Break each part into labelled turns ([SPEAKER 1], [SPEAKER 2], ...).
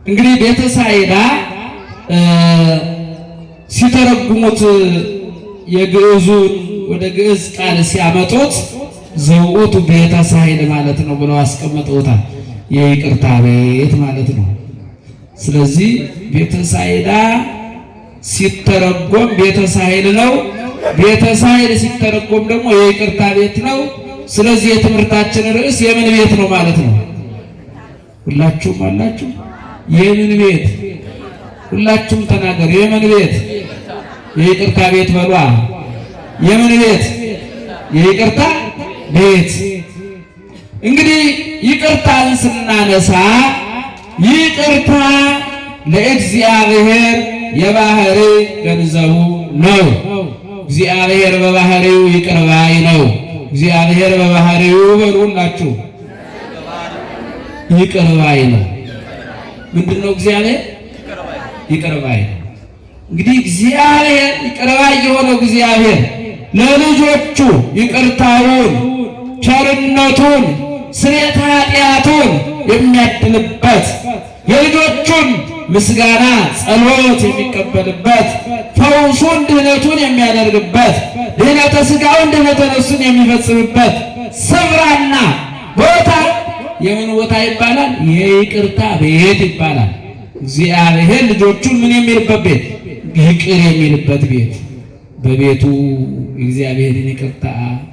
[SPEAKER 1] እንግዲህ ቤተሳይዳ ሲተረጉሙት የግዕዙን ወደ ግዕዝ ቃል ሲያመጡት ዘውቱ ቤተ ሳይል ማለት ነው ብለው አስቀምጠውታል። የይቅርታ ቤት ማለት ነው። ስለዚህ ቤተሳይዳ ሲተረጎም ቤተ ሳይል ነው። ቤተ ሳይል ሲተረጎም ደግሞ የይቅርታ ቤት ነው። ስለዚህ የትምህርታችን ርዕስ የምን ቤት ነው ማለት ነው? ሁላችሁም አላችሁ? የምን ቤት? ሁላችሁም ተናገሩ። የምን ቤት? የይቅርታ ቤት በሏ። የምን ቤት? የይቅርታ ቤት። እንግዲህ ይቅርታን ስናነሳ ይቅርታ ለእግዚአብሔር የባህሪ ገንዘቡ ነው። እግዚአብሔር በባህሪው ይቅር ባይ ነው። እግዚአብሔር በባህሪው በሉላችሁ ይቅር ባይ ነው። ምንድነው እግዚአብሔር ይቅር ባይ ነው። እንግዲህ እግዚአብሔር ይቅር ባይ የሆነው እግዚአብሔር ለልጆቹ ይቅርታውን፣ ቸርነቱን፣ ስርየተ ኃጢአቱን የሚያድልበት የልጆቹን ምስጋና ጸሎት የሚቀበልበት ፈውሱን ድህነቱን የሚያደርግበት ድህነተ ሥጋውን ድህነተ ነፍሱን የሚፈጽምበት ስፍራና ቦታ የምን ቦታ ይባላል? የይቅርታ ቤት ይባላል። እግዚአብሔር ልጆቹን ምን የሚልበት ቤት? ይቅር የሚልበት ቤት። በቤቱ እግዚአብሔርን ይቅርታ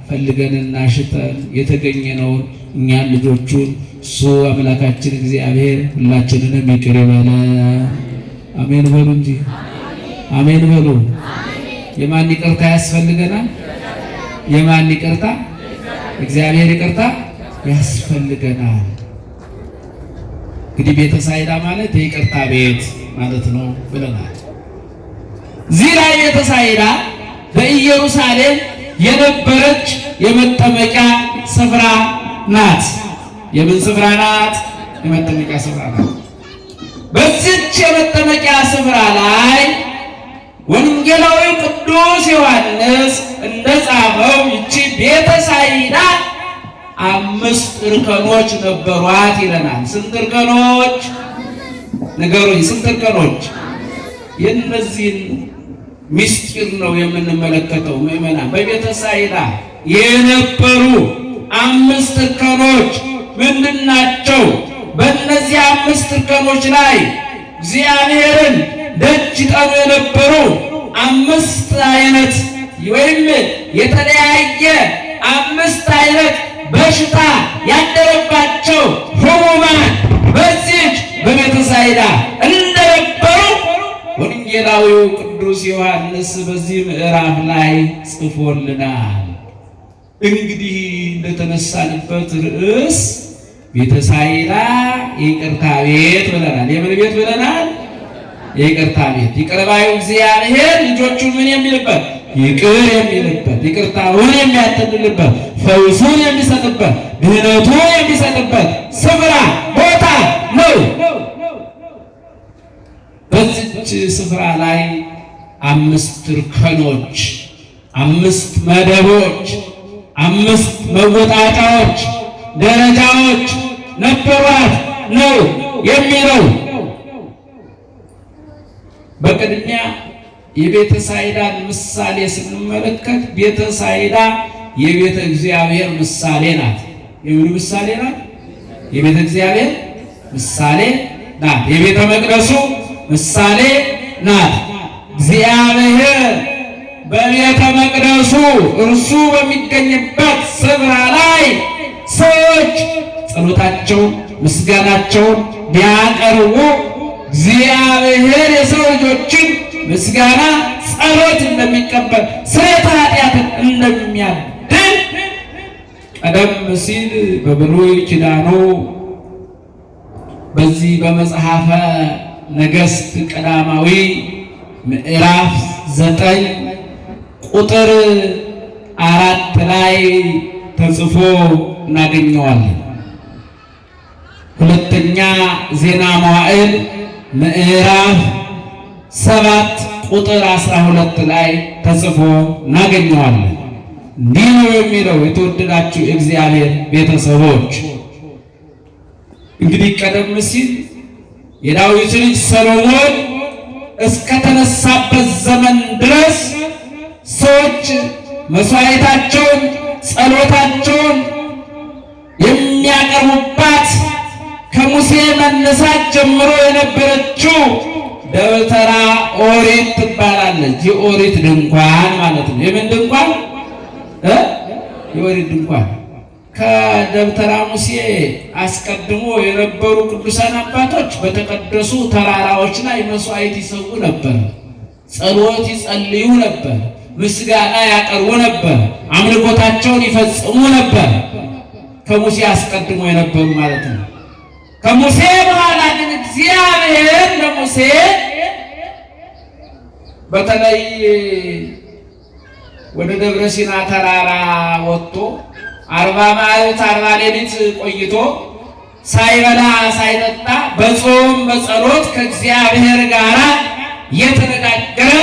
[SPEAKER 1] ፈልገንና ሽተን የተገኘነውን እኛን ልጆቹን እሱ አምላካችን እግዚአብሔር ሁላችንንም ይቅር ይበለን። አሜን በሉ እንጂ አሜን በሉ። የማን ይቅርታ ያስፈልገናል? የማን ይቅርታ? እግዚአብሔር ይቅርታ ያስፈልገናል። እንግዲህ ቤተሳይዳ ማለት የይቅርታ ቤት ማለት ነው ብለናል። እዚህ ላይ ቤተሳይዳ በኢየሩሳሌም የነበረች የመጠመቂያ ስፍራ ናት። የምን ስፍራ ናት? የመጠመቂያ ስፍራ ናት። በዚች የመጠመቂያ ስፍራ ላይ ወንጌላዊ ቅዱስ ዮሐንስ እንደጻፈው ይቺ ቤተሳይዳ 5 እርከኖች ነበሯት ይለናል። ስንት እርከኖች ንገሩኝ? ስንት እርከኖች? የእነዚህን ምስጢር ነው የምንመለከተው ምእመናን። በቤተሳይዳ የነበሩ 5 እርከኖች ምንድናቸው? በእነዚህ 5 እርከኖች ላይ እግዚአብሔርን ደጅ ጠኑ የነበሩ 5 አይነት ወይም የተለያየ 5 አይነት በሽታ ያደረባቸው ሕሙማን በዚህች በቤተሳይዳ እንደነበሩ ወንጌላዊው ቅዱስ ዮሐንስ በዚህ ምዕራፍ ላይ ጽፎልናል። እንግዲህ እንደተነሳንበት ርዕስ ቤተሳይዳ የይቅርታ ቤት ብለናል። የምን ቤት ብለናል? የይቅርታ ቤት። ይቅር ባዩ እግዚአብሔር ልጆቹን ምን የሚልበት? ይቅር የሚልበት፣ ይቅርታውን የሚያተልልበት፣ ፈውሱን የሚሰጥበት፣ ድህነቱን የሚሰጥበት ስፍራ ቦታ ነው። በዚች ስፍራ ላይ 5 እርከኖች፣ 5 መደቦች፣ 5 መወጣጫዎች፣ ደረጃዎች ነበሯት ነው የሚለው። በቅድሚያ የቤተሳይዳን ምሳሌ ስንመለከት ቤተሳይዳ የቤተ እግዚአብሔር ምሳሌ ናት። የምን ምሳሌ ናት? የቤተ እግዚአብሔር ምሳሌ ናት። የቤተ መቅደሱ ምሳሌ ናት። እግዚአብሔር በቤተ መቅደሱ እርሱ በሚገኝበት ስፍራ ላይ ሰዎች ጸሎታቸውን ምስጋናቸውን ቢያቀርቡ እግዚአብሔር የሰው ልጆችን ምስጋና ጸሎት እንደሚቀበል ስርየተ ኃጢአትን እንደሚያድል ቀደም ሲል በብሉይ ኪዳኑ በዚህ በመጽሐፈ ነገሥት ቀዳማዊ ምዕራፍ 9 ቁጥር 4 ላይ ተጽፎ እናገኘዋለን። ሁለተኛ ዜና መዋዕል ምዕራፍ 7 ቁጥር 12 ላይ ተጽፎ እናገኘዋለን። እንዲህ ነው የሚለው የተወደዳችሁ የእግዚአብሔር ቤተሰቦች፣ እንግዲህ ቀደም ሲል የዳዊት ልጅ ሰሎሞን እስከተነሳበት ዘመን ድረስ ሰዎች መስዋዕታቸውን ጸሎታቸውን የሚያቀርቡባት ከሙሴ መነሳት ጀምሮ የነበረችው ደብተራ ኦሪት ትባላለች። የኦሪት ድንኳን ማለት ነው። የምን ድንኳን? የኦሪት ድንኳን። ከደብተራ ሙሴ አስቀድሞ የነበሩ ቅዱሳን አባቶች በተቀደሱ ተራራዎች ላይ መስዋዕት ይሰዉ ነበር፣ ጸሎት ይጸልዩ ነበር፣ ምስጋና ያቀርቡ ነበር፣ አምልኮታቸውን ይፈጽሙ ነበር። ከሙሴ አስቀድሞ የነበሩ ማለት ነው። ከሙሴ በኋላ ግን እግዚአብሔር ለሙሴ በተለይ ወደ ደብረ ሲና ተራራ ወጥቶ 40 መዓልት 40 ሌሊት ቆይቶ ሳይበላ ሳይጠጣ በጾም በጸሎት ከእግዚአብሔር ጋር የተነጋገረ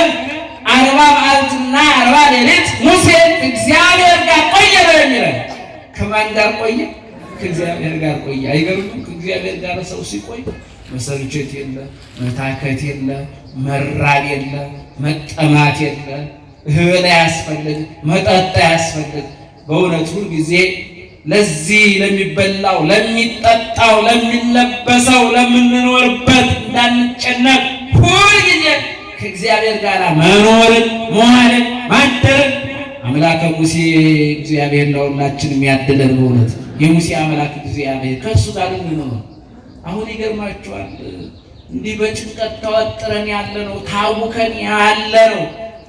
[SPEAKER 1] 40 መዓልትና 40 ሌሊት ሙሴ ከእግዚአብሔር ጋር ቆየ ነው የሚለው። ከማን ጋር ቆየ? ከእግዚአብሔር ጋር ቆየ። አይገርምም? ከእግዚአብሔር ጋር ሰው ሲቆይ መሰልቸት የለ፣ መታከት የለ፣ መራብ የለ፣ መጠማት የለ፣ እህል አያስፈልግ፣ መጠጥ አያስፈልግ። በእውነት ሁል ጊዜ ለዚህ ለሚበላው፣ ለሚጠጣው፣ ለሚለበሰው፣ ለምንኖርበት እንዳንጨነቅ ሁል ጊዜ ከእግዚአብሔር ጋር መኖርን፣ መዋልን፣ ማደርን አምላከ ሙሴ እግዚአብሔር ለሁላችን የሚያድለን። በእውነት የሙሴ አምላክ እግዚአብሔር ከእሱ ጋር እንኖር። አሁን ይገርማችኋል፣ እንዲህ በጭንቀት ተወጥረን ያለ ነው፣ ታውከን ያለ ነው፣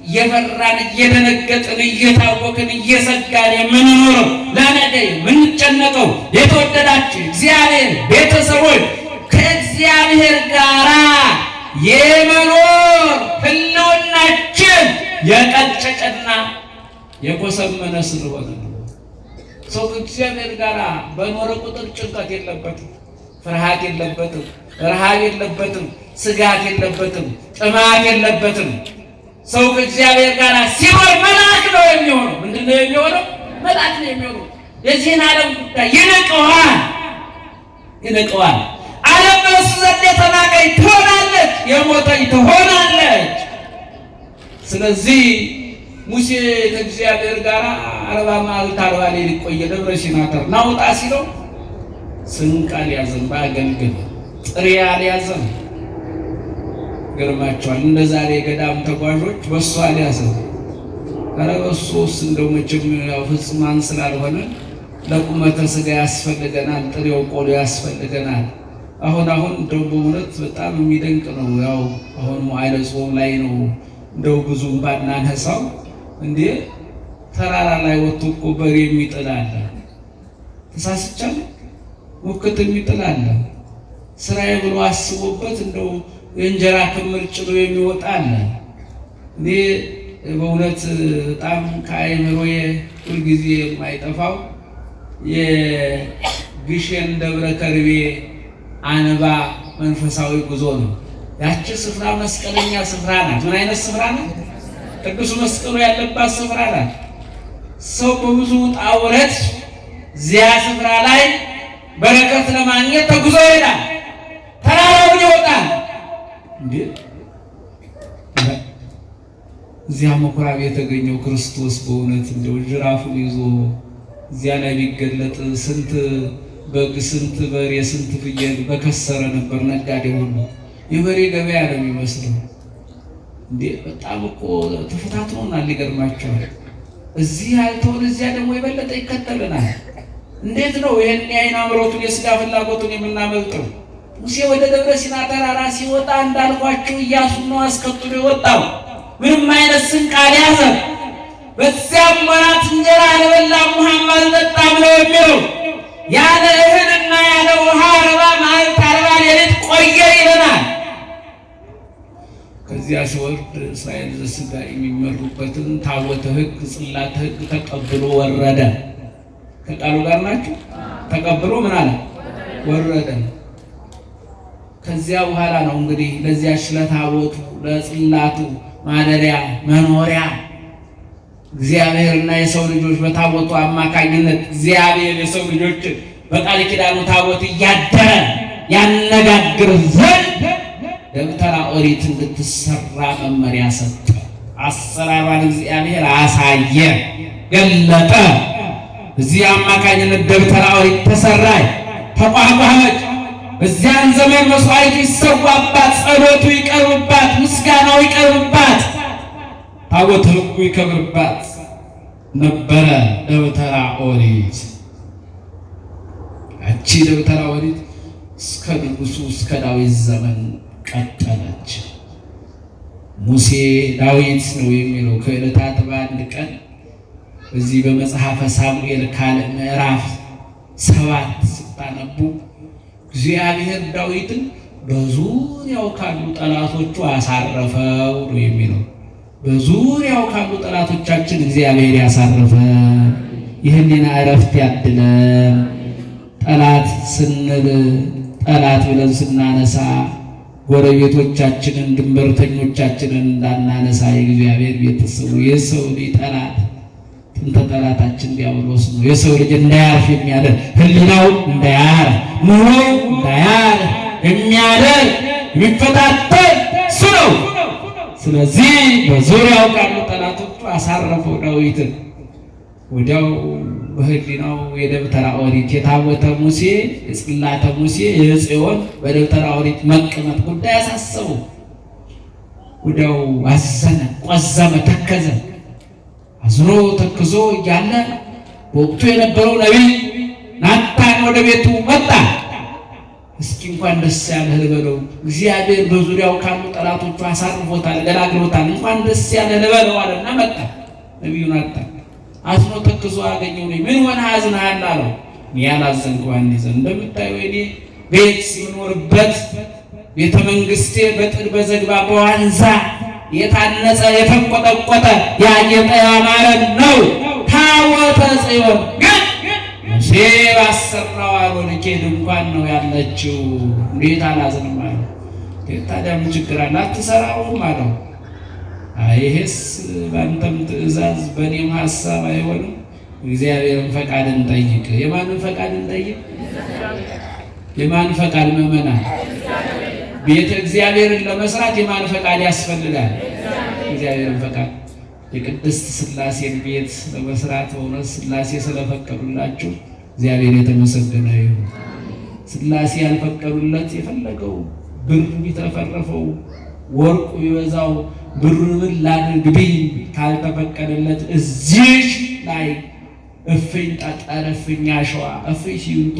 [SPEAKER 1] እየፈራን እየደነገጥን እየታወክን እየሰጋን የምንኖረው፣ ለነገ የምንጨነቀው፣ የተወደዳችሁ እግዚአብሔር ቤተሰቦች ከእግዚአብሔር ጋር የመኖር ህልውናችን የቀጨጨና የኮሰመነ ስለሆነ ነው። ሰው ከእግዚአብሔር ጋር በኖረ ቁጥር ጭንቀት የለበትም፣ ፍርሃት የለበትም፣ ረሃብ የለበትም፣ ስጋት የለበትም፣ ጥማት የለበትም። ሰው ከእግዚአብሔር ጋር ሲኖር መልአክ ነው የሚሆነው። ምንድን ነው የሚሆነው? መልአክ ነው የሚሆነው። የዚህን ዓለም ጉዳይ ይንቀዋል፣ ይንቀዋል። ዓለም በእሱ ዘንድ የተናቀች ትሆናለች፣ የሞተች ትሆናለች። ስለዚህ ሙሴ ከእግዚአብሔር ጋር 40 መዓልት 40 ሌሊት ቆየ። ደብረ ሲና ተራራ ና ውጣ ሲለው ስንቅ አልያዘም፣ በአገልግል ጥሬ አልያዘም። ገርማቸዋል። እንደ ዛሬ ገዳም ተጓዦች በሱ አልያዘም። ኧረ በሱስ እንደው መቼም ያው ፍጹማን ስላልሆነ ለቁመተ ስጋ ያስፈልገናል፣ ጥሬው ቆሎ ያስፈልገናል። አሁን አሁን እንደው በእውነት በጣም የሚደንቅ ነው። ያው አሁን መዋዕለ ጾም ላይ ነው፣ እንደው ብዙም ባናነሳው፣ እንዴ ተራራ ላይ ወጥቶ እኮ በሬ የሚጥል አለ። ተሳስቻለሁ? ሙክት የሚጥል አለ። ስራዬ ብሎ አስቦበት እንደው የእንጀራ ክምር ጭኖ የሚወጣ አለ። እኔ በእውነት በጣም ከአእምሮዬ ሁልጊዜ የማይጠፋው የግሸን ደብረ ከርቤ አንባ መንፈሳዊ ጉዞ ነው። ያቺ ስፍራ መስቀለኛ ስፍራ ናት። ምን አይነት ስፍራ ናት? ቅዱስ መስቀሉ ያለባት ስፍራ ናት። ሰው በብዙ ውጣ ውረድ እዚያ ስፍራ ላይ በረከት ለማግኘት ተጉዞ ይሄዳል። ተራራውን ይወጣል። እንዴ እዚያ ምኩራብ የተገኘው ክርስቶስ በእውነት እንደው ጅራፉን ይዞ እዚያ ላይ ቢገለጥ ስንት በግ፣ ስንት በሬ፣ ስንት ፍየል በከሰረ ነበር ነጋዴ ሁሉ። የበሬ ገበያ ነው የሚመስለው። እንዴ በጣም እኮ ተፈታትኖናል። ሊገርማቸዋል። እዚህ ያልተውን እዚያ ደግሞ የበለጠ ይከተለናል። እንዴት ነው ይሄን የዓይን አምሮቱን የስጋ ፍላጎቱን የምናመልጠው? ሙሴ ወደ ደብረ ሲና ተራራ ሲወጣ እንዳልኳችሁ ኢያሱን ነው አስከትሎ የወጣው። ምንም አይነት ስንቅ አልያዘም። በዚያም ወራት እንጀራ አልበላም ውሃም አልጠጣም ነው የሚለው። ያለ እህልና ያለ ውሃ 40 መዓልት 40 ሌሊት ቆየ ይለናል። ከዚያ ሲወርድ እስራኤል ዘሥጋ የሚመሩበትን ታቦተ ሕግ ጽላተ ሕግ ተቀብሎ ወረደ። ከቃሉ ጋር ናችሁ። ተቀብሎ ምን አለ? ወረደ። ከዚያ በኋላ ነው እንግዲህ ለዚያች ለታቦቱ ለጽላቱ ማደሪያ መኖሪያ እግዚአብሔርና የሰው ልጆች በታቦቱ አማካኝነት እግዚአብሔር የሰው ልጆችን በቃል ኪዳኑ ታቦት እያደረ ያነጋግር ዘንድ ደብተራ ኦሪት እንድትሰራ መመሪያ ሰጠ። አሰራሯን እግዚአብሔር አሳየ፣ ገለጠ። እዚህ አማካኝነት ደብተራ ኦሪት ተሰራች፣ ተቋቋመች። በዚያን ዘመን መስዋዕቱ ይሰዋባት፣ ጸሎቱ ይቀርብባት፣ ምስጋናው ይቀርብባት፣ ታቦተ ሕጉ ይከብርባት ነበረ ደብተራ ኦሪት። ያቺ ደብተራ ኦሪት እስከ ንጉሱ እስከ ዳዊት ዘመን ቀጠለች። ሙሴ ዳዊት ነው የሚለው ከዕለታት በአንድ ቀን በዚህ በመጽሐፈ ሳሙኤል ካልዕ ምዕራፍ 7 ስታነቡ እግዚአብሔር ዳዊትን በዙሪያው ካሉ ጠላቶቹ አሳረፈው ነው የሚለው። በዙሪያው ካሉ ጠላቶቻችን እግዚአብሔር ያሳርፈን፣ ይህንን እረፍት ያድለን። ጠላት ስንል ጠላት ብለን ስናነሳ ጎረቤቶቻችንን ድንበርተኞቻችንን እንዳናነሳ የእግዚአብሔር ቤተሰቡ የሰው ልጅ ጠላት ጥንተ ጠላታችን ዲያብሎስ ነው። የሰው ልጅ እንዳያርፍ የሚያደርግ ሕሊናው እንዳያርፍ ኑሮው እንዳያርፍ የሚያደርግ የሚፈታተን እሱ ነው። ስለዚህ በዙሪያው ካሉ ጠላቶቹ አሳረፈው ዳዊትን። ወዲያው በሕሊናው የደብተራ ኦሪት የታቦተ ሙሴ የጽላተ ሙሴ የጽዮን በደብተራ ኦሪት መቀመጥ ጉዳይ አሳሰበው። ወዲያው አዘነ፣ ቆዘመ፣ ተከዘ። አዝኖ ተክዞ እያለ በወቅቱ የነበረው ነቢይ ናታን ወደ ቤቱ መጣ። እስኪ እንኳን ደስ ያለህ ልበለው፣ እግዚአብሔር በዙሪያው ካሉ ጠላቶቹ አሳርፎታል፣ ገላግሎታል። እንኳን ደስ ያለህ ልበለው አለና መጣ ነቢዩ ናታን። አዝኖ ተክዞ አገኘው። ምን ሆነህ አዝነሃል አለው። እኔ ያላዘንኩህ አንድ ዘንድ እንደምታየው እኔ ቤት ስኖርበት ቤተ መንግስቴ በጥድ በዘግባ በዋንዛ የታነጸ የተንቆጠቆጠ ያጌጠ ያማረ ነው። ታቦተ ጽዮን ግን ሙሴ ባሰራው አሮንኬ ድንኳን ነው ያለችው። እንዴት አላዝንም አለው። ታዲያ ምን ችግር አለ? አትሰራውም አለው። አይ ይሄስ በአንተም ትእዛዝ በእኔም ሀሳብ አይሆንም። እግዚአብሔርን ፈቃድ እንጠይቅ። የማንን ፈቃድ እንጠይቅ? የማን ፈቃድ? ምዕመናን፣ ቤተ እግዚአብሔርን ለመስራት የማን ፈቃድ ያስፈልጋል? እግዚአብሔርን ፈቃድ። የቅድስት ሥላሴን ቤት ለመስራት በእውነት ሥላሴ ስለፈቀዱላችሁ እግዚአብሔር የተመሰገነ ይሁን። ሥላሴ ያልፈቀዱለት የፈለገው ብር ቢተፈረፈው ወርቁ ቢበዛው ብሩን ምን ላድርግ ቢል ካልተፈቀደለት እዚህ ላይ እፍኝ ጠጠር፣ እፍኝ አሸዋ፣ እፍኝ ሲሚንቶ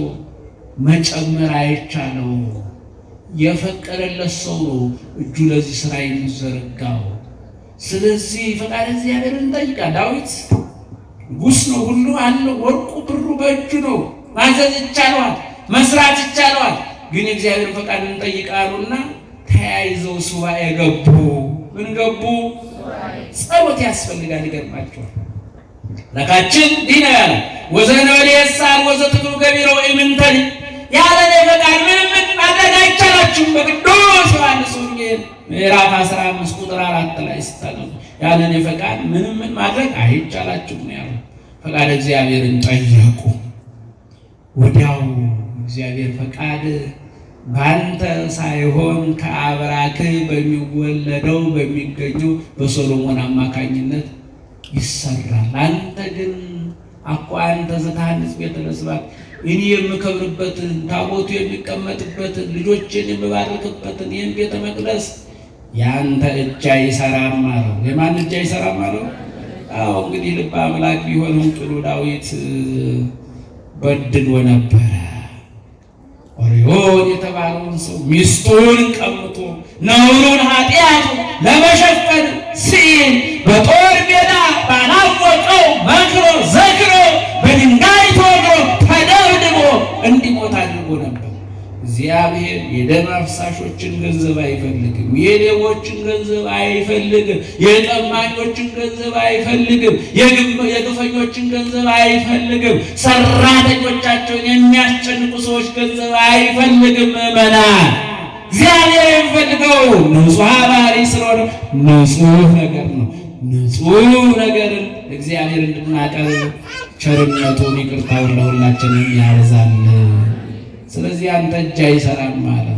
[SPEAKER 1] መጨመር አይቻለው። የፈቀደለት ሰው ነው እጁ ለዚህ ስራ የሚዘረጋው። ስለዚህ ፈቃድ እግዚአብሔርን እንጠይቃለን። ዳዊት ንጉሥ ነው፣ ሁሉ አለው፣ ወርቁ ብሩ በእጁ ነው። ማዘዝ ይቻለዋል፣ መስራት ይቻለዋል። ግን የእግዚአብሔርን ፈቃድ እንጠይቃሉና ተያይዘው ሱባኤ ገቡ። ምን ገቡ? ጸሎት ያስፈልጋል። ይገርማቸዋል። ለካችን እንዲህ ነው ያለ ወዘንበሌሳል ወዘትክሉ ገቢረ ወኢምንተኒ ያለ እኔ ፈቃድ ምንም ምን ማድረግ አይቻላችሁም። በቅዱስ ዮሐንስ ወንጌል ምዕራፍ 15 ቁጥር 4 ላይ ስታነቡ ያለ እኔ ፈቃድ ምንም ምን ማድረግ አይቻላችሁም ነው ያለው። ፈቃድ እግዚአብሔርን ጠየቁ። ወዲያው እግዚአብሔር ፈቃድ ባንተ ሳይሆን ከአብራክህ በሚወለደው በሚገኘው በሶሎሞን አማካኝነት ይሰራል። አንተ ግን አኮ አንተ ዘታንጽ ቤተ ለስብሐት፣ እኔ የምከብርበትን ታቦቱ የሚቀመጥበትን ልጆችን የምባርክበትን ይህን ቤተ መቅደስ ያንተ እጅ አይሰራም አለው። የማን እጅ አይሰራም አለው? አዎ እንግዲህ ልበ አምላክ ቢሆንም ጥሩ ዳዊት በድሎ ነበረ። ኦርዮን የተባለውን ሰው ሚስቱን ቀምቶ ነውሩን ኃጢአቱ ለመሸፈን ሲል በጦር ሜዳ ባላወቀው መክሮ ዘክሮ በድንጋይ ተወግሮ ተደብድቦ እንዲሞት አድርጎ ነበር። እግዚአብሔር የደም አፍሳሾችን ገንዘብ አይፈልግም። የሌቦችን ገንዘብ አይፈልግም። የቀማኞችን ገንዘብ አይፈልግም። የግፈኞችን ገንዘብ አይፈልግም። ሰራተኞቻቸውን የሚያስጨንቁ ሰዎች ገንዘብ አይፈልግም። ምዕመናን፣ እግዚአብሔር የሚፈልገው ንጹሕ ባህሪ ስለሆነ ንጹሕ ነገር ነው። ንጹሕ ነገርን እግዚአብሔር እንድናቀርብ ቸርነቱን ይቅርታውን ለሁላችንም ያበዛልን። ስለዚህ አንተ እጅ አይሰራም አለ።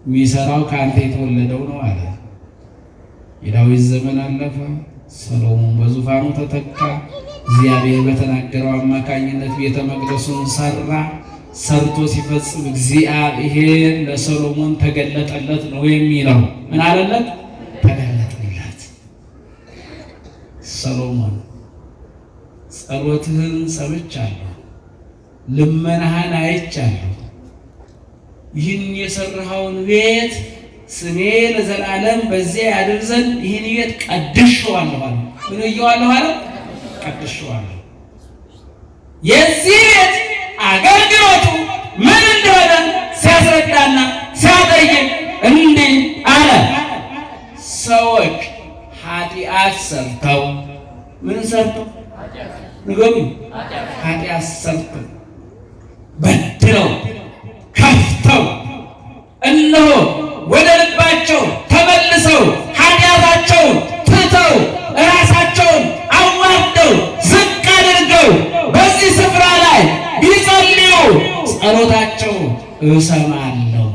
[SPEAKER 1] የሚሰራው ከአንተ የተወለደው ነው አለ። የዳዊት ዘመን አለፈ። ሰሎሞን በዙፋኑ ተተካ። እግዚአብሔር በተናገረው አማካኝነት ቤተ መቅደሱን ሰራ። ሰርቶ ሲፈጽም እግዚአብሔር ለሰሎሞን ተገለጠለት ነው የሚለው። ምን አለለት? ተገለጠለት። ሰሎሞን ጸሎትህን ሰምቻለሁ፣ ልመናህን አይቻለሁ። ይህን የሰራኸውን ቤት ስሜ ለዘላለም በዚያ ያድር ዘንድ ይህን ቤት ቀድሼዋለሁ አለ። ምን እየዋለሁ አለ? ቀድሼዋለሁ። የዚህ ቤት አገልግሎቱ ምን እንደሆነ ሲያስረዳና ሲያጠይቅ እንዲህ አለ። ሰዎች ኃጢአት ሰርተው ምን ሰርተው ንገሩኝ? ኃጢአት ሰርተው በድለው ከፍተው እነሆ ወደ ልባቸው ተመልሰው ኃጢአታቸውን ትተው ራሳቸውን አዋርደው ዝቅ አድርገው በዚህ ስፍራ ላይ ቢጸልዩ ጸሎታቸው እሰማለሁ።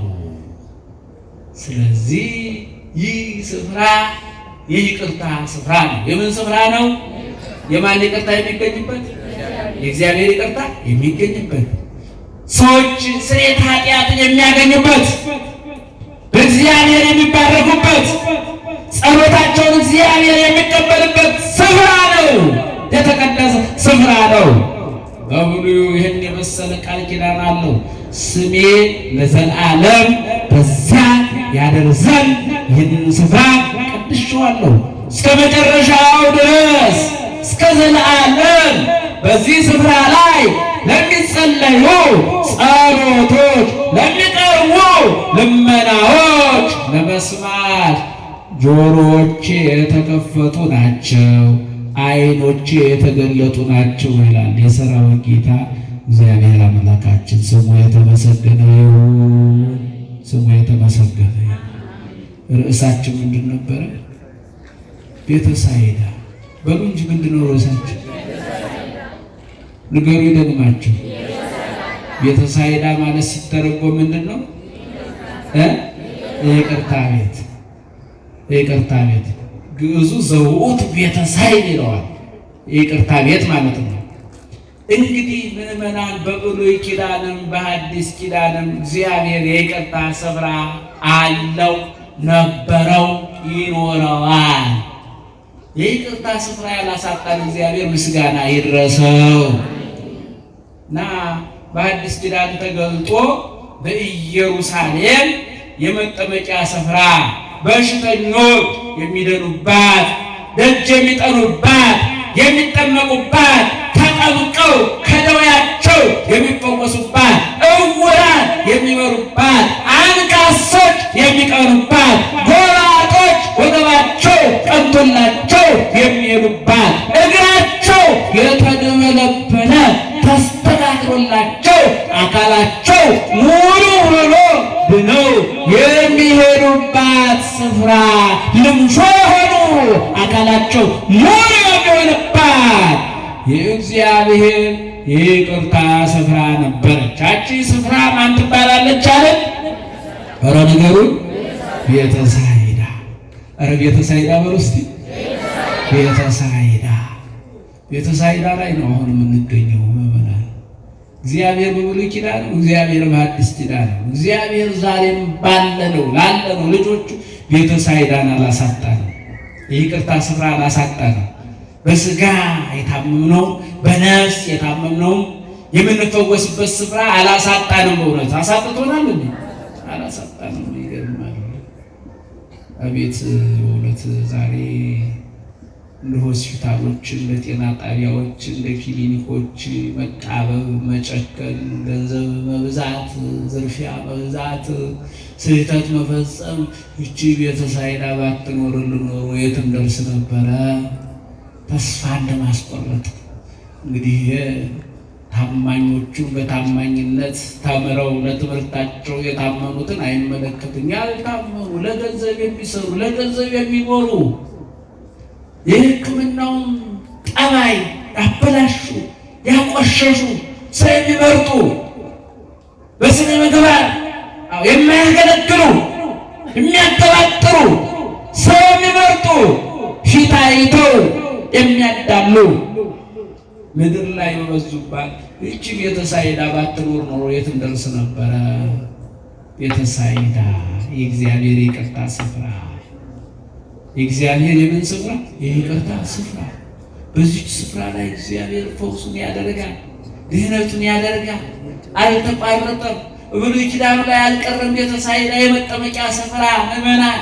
[SPEAKER 1] ስለዚህ ይህ ስፍራ የይቅርታ ስፍራ ነው። የምን ስፍራ ነው? የማን ይቅርታ የሚገኝበት? የእግዚአብሔር ይቅርታ የሚገኝበት፣ ሰዎች ስርየተ ኃጢአትን የሚያገኙበት፣ በእግዚአብሔር የሚባረኩበት፣ ጸሎታቸውን እግዚአብሔር የሚቀበልበት ስፍራ ነው። የተቀደሰ ስፍራ ነው። በብሉዩ ይህን የመሰለ ቃል ኪዳን አለው። ስሜ ለዘላለም በዚያ ያድር ዘንድ ይህንን ስፍራ ቀድሼዋለሁ እስከ መጨረሻው ድረስ እስከ ዘላለም በዚህ ስፍራ ላይ ለሚጸለዩ ጸሎቶች፣ ለሚቀርቡ ልመናዎች ለመስማት ጆሮዎቼ የተከፈቱ ናቸው፣ ዓይኖቼ የተገለጡ ናቸው ይላል የሰራዊት ጌታ እግዚአብሔር አምላካችን። ስሙ የተመሰገነ ይሁን። ስሙ የተመሰገነ ይሁን። ርዕሳችን ምንድን ነበረ? ቤተሳይዳ በሉ እንጂ ምንድን ነው ርዕሳችን? ንገሩ ይደግማችሁ። ቤተሳይዳ ማለት ሲተረጎም ምንድን ነው? የይቅርታ ቤት። የይቅርታ ቤት ግዕዙ ዘውእቱ ቤተሳይድ ይለዋል። የይቅርታ ቤት ማለት ነው። እንግዲህ ምዕመናን በብሉይ ኪዳንም በሐዲስ ኪዳንም እግዚአብሔር የይቅርታ ስፍራ አለው፣ ነበረው፣ ይኖረዋል። የይቅርታ ስፍራ ያላሳጣን እግዚአብሔር ምስጋና ይድረሰው እና በሐዲስ ኪዳን ተገልጦ በኢየሩሳሌም የመጠመቂያ ስፍራ፣ በሽተኞች የሚድኑባት፣ ደጅ የሚጠኑባት፣ የሚጠመቁባት፣ ተጠምቀው ከደዌያቸው የሚፈወሱባት፣ ዕውራን የሚበሩባት፣ አንካሶች የሚቀኑባት፣ ጎባጦች ወገባቸው ቀንቶላቸው የሚሄዱባት፣ እግራቸው የተደበለበለ ተስተካክሎላቸው አካላቸው ሙሉ ሆኖ ድነው የሚሄዱባት ስፍራ፣ ልምሾ የሆኑ አካላቸው ሙሉ የሚሆንባት የእግዚአብሔር የይቅርታ ስፍራ ነበረች። ያቺ ስፍራ ማን ትባላለች አለ? ኧረ ንገሩኝ። ቤተሳይዳ። ኧረ ቤተሳይዳ በሉ እስቲ። ቤተሳይዳ። ቤተሳይዳ ላይ ነው አሁን የምንገኘው ምዕመናን። እግዚአብሔር በብሉይ ኪዳን ነው፣ እግዚአብሔር በሐዲስ ኪዳን ነው። እግዚአብሔር ዛሬም ባለነው ላለነው ልጆቹ ቤተሳይዳን አላሳጣንም። የይቅርታ ስፍራ አላሳጣንም። በስጋ የታመምነው በነፍስ የታመምነው የምንፈወስበት ስፍራ አላሳጣንም። በእውነት አሳጥቶናል እንዴ? አላሳጣንም። ይገርማል። አቤት በእውነት ዛሬ እንደ ሆስፒታሎች፣ እንደ ጤና ጣቢያዎች፣ እንደ ክሊኒኮች መጣበብ፣ መጨከን፣ ገንዘብ መብዛት፣ ዝርፊያ መብዛት፣ ስህተት መፈጸም፣ ይቺ ቤተሳይዳ ባትኖርልን ኖሮ የትም ደርስ ነበረ። ተስፋ እንደማስቆረጥ እንግዲህ ታማኞቹን በታማኝነት ተምረው ለትምህርታቸው የታመኑትን አይመለከትም። ያልታመኑ ለገንዘብ የሚሰሩ ለገንዘብ የሚኖሩ የሕክምናውን ጠባይ ያበላሹ ያቆሸሹ ሰው የሚመርጡ በስነ ምግባር የማያገለግሉ፣ የሚያጠባጥሩ፣ ሰው የሚመርጡ፣ ፊት አይተው የሚያዳሉ ምድር ላይ በበዙባት ይህቺ ቤተሳይዳ ባትኖር ኖሮ የት እንደርስ ነበረ? ቤተሳይዳ የእግዚአብሔር ይቅርታ ስፍራ፣ የእግዚአብሔር የምን ስፍራ? የይቅርታ ስፍራ። በዚች ስፍራ ላይ እግዚአብሔር ፈውሱን ያደርጋል፣ ድህነቱን ያደርጋል። አልተቋረጠም። ብሉይ ኪዳኑ ላይ አልቀረም። ቤተሳይዳ የመጠመቂያ ስፍራ ምዕመናን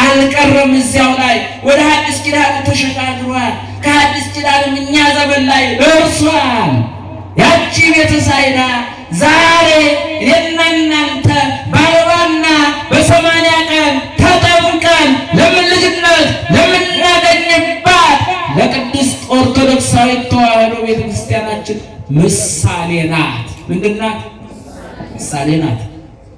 [SPEAKER 1] አልቀረም። እዚያው ላይ ወደ ሐዲስ ኪዳን ተሸጋግሯል። ከሐዲስ ኪዳንም እኛ ዘመን ላይ ደርሷል። ያቺ ቤተሳይዳ ዛሬ እኔና እናንተ በ40ና በ80 ቀን ተጠምቀን ለምን ልጅነት ለምናገኝባት ለቅድስት ኦርቶዶክሳዊት ተዋሕዶ ቤተክርስቲያናችን ምሳሌ ናት። ምንድን ናት? ምሳሌ ናት።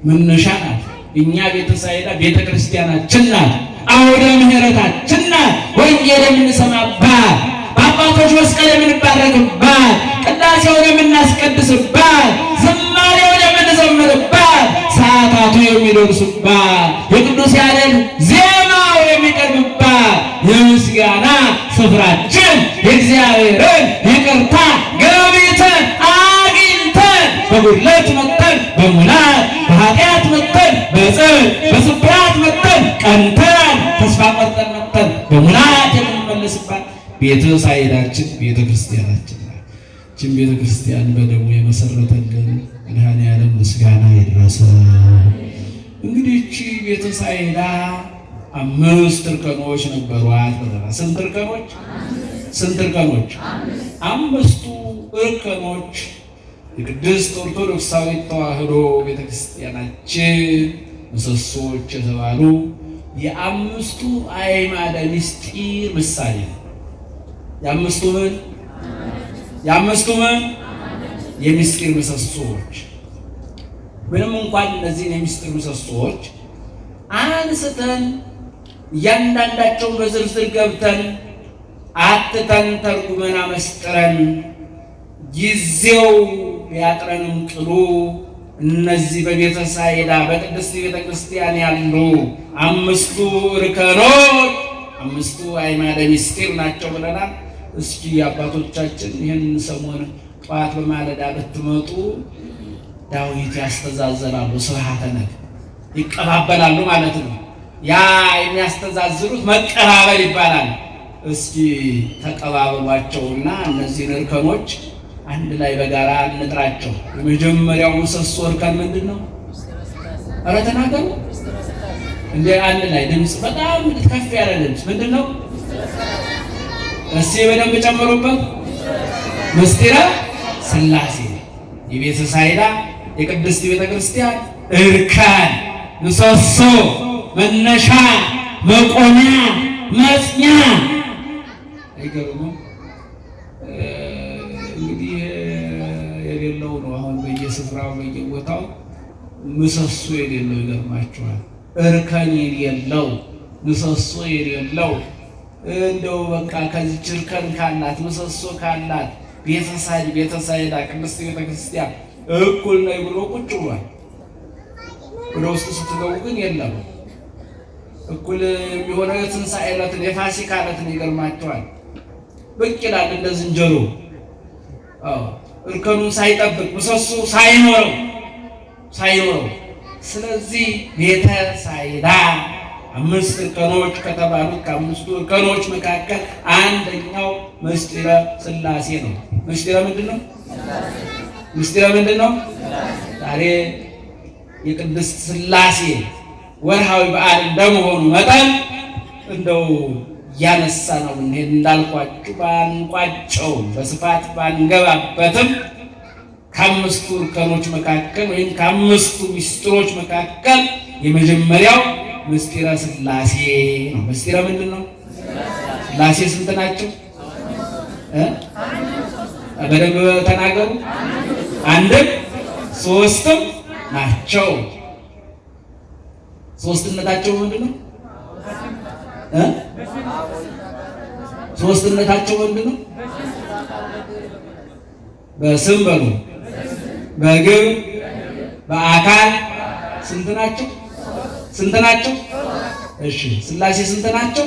[SPEAKER 1] መነሻ ናት። እኛ ቤተሳይዳ ቤተክርስቲያናችን ናት። አውደ ምሕረታችን ናት። ወንጌል የምንሰማባት፣ በአባቶች መስቀል የምንባረክባት፣ ቅዳሴውን የምናስቀድስባት፣ ዝማሬውን የምንዘምርባት፣ ሰዓታቱ የሚደርሱባት፣ የቅዱስ ያሬድ ዜማው የሚቀርብባት የምስጋና ስፍራችን፣ የእግዚአብሔርን ይቅርታ ገብተን አግኝተን፣ በጉድለት መጥተን በሙላት፣ በኃጢአት መጥተን በጽድቅ፣ በስብራት መጥተን ቀንተን፣ ተስፋ ቆርጠን መጥተን በሙላት የምንመለስባት ቤተ ሳይዳችን ቤተ ክርስቲያናችን ናት። ይህችን ቤተ ክርስቲያን በደሙ የመሰረተልን መድኃኔዓለም ምስጋና ይድረሰው። እንግዲህ ይህቺ ቤተ ሳይዳ 5 እርከኖች ነበሯት ብለናል። ስንት እርከኖች? ስንት እርከኖች? 5ቱ እርከኖች የቅድስት ኦርቶዶክሳዊት ተዋሕዶ ቤተክርስቲያናችን ምሰሶች የተባሉ የአምስቱ አዕማደ ምስጢር ምሳሌ ነው። የአምስቱ ምን? የአምስቱ ምን? የምስጢር ምሰሶዎች። ምንም እንኳን እነዚህን የምስጢር ምሰሶዎች አንስተን እያንዳንዳቸውን በዝርዝር ገብተን አትተን ተርጉመን አመስጥረን ጊዜው ቢያጥረንም ቅሉ እነዚህ በቤተሳይዳ በቅድስት ቤተ ክርስቲያን ያሉ 5ቱ እርከኖች 5ቱ አዕማደ ምስጢር ናቸው ብለናል። እስኪ አባቶቻችን ይህን ሰሞን ጠዋት በማለዳ ብትመጡ ዳዊት ያስተዛዘላሉ፣ ስብሐተ ነግ ይቀባበላሉ ማለት ነው። ያ የሚያስተዛዝሉት መቀባበል ይባላል። እስኪ ተቀባበሏቸውና እነዚህን እርከኖች አንድ ላይ በጋራ እንጥራቸው። የመጀመሪያው ምሰሶ እርከን ምንድን ነው? ኧረ ተናገሩ እንደ አንድ ላይ ድምፅ፣ በጣም ከፍ ያለ ድምፅ ምንድን ነው? እስኪ በደንብ ጨምሩበት። ምስጢረ ሥላሴ የቤተ ሳይዳ የቅድስት ቤተ ክርስቲያን እርከን፣ ምሰሶ፣ መነሻ፣ መቆሚያ፣ መጽኛ። አይገርምም? እንግዲህ የሌለው ነው አሁን በየስፍራው በየቦታው ምሰሶ የሌለው ይገርማቸዋል። እርከን የሌለው፣ ምሰሶ የሌለው፣ እንደው በቃ ከዚች እርከን ካላት፣ ምሰሶ ካላት ቤተሳይዳ ቅድስት ቤተክርስቲያን እኩል ነው ብሎ ቁጭ ብሏል። ወደ ውስጥ ስትገቡ ግን የለም። እኩል የሚሆነው የትንሣኤ ዕለትን የፋሲካ ዕለትን ይገርማቸዋል። ብቅ ይላል እንደ ዝንጀሮ። አዎ፣ እርከኑን ሳይጠብቅ ምሰሶ ሳይኖረው። ስለዚህ ቤተ ሳይዳ 5 እርከኖች ከተባሉት ከ5ቱ እርከኖች መካከል አንደኛው ምስጢረ ሥላሴ ነው። ምስጢረ ምንድን ነው? ምስጢረ ምንድን ነው? ዛሬ የቅድስት ሥላሴ ወርሃዊ በዓል እንደመሆኑ መጠን እንደው ያነሳ ነው እንሄድ። እንዳልኳችሁ ባንቋጨው በስፋት ባንገባበትም ከ5ቱ እርከኖች መካከል ወይም ከ5ቱ ምስጢሮች መካከል የመጀመሪያው ምስጢረ ሥላሴ ነው። ምስጢረ ምንድን ነው? ሥላሴ ስንት ናቸው? በደንብ ተናገሩ። አንድም ሶስትም ናቸው። ሶስትነታቸው ምንድን ነው? ሶስትነታቸው ምንድን ነው? በስም በሉ፣ በግብር፣ በአካል ስንት ናቸው? ስንት ናቸው? እሺ ስላሴ ስንት ናቸው?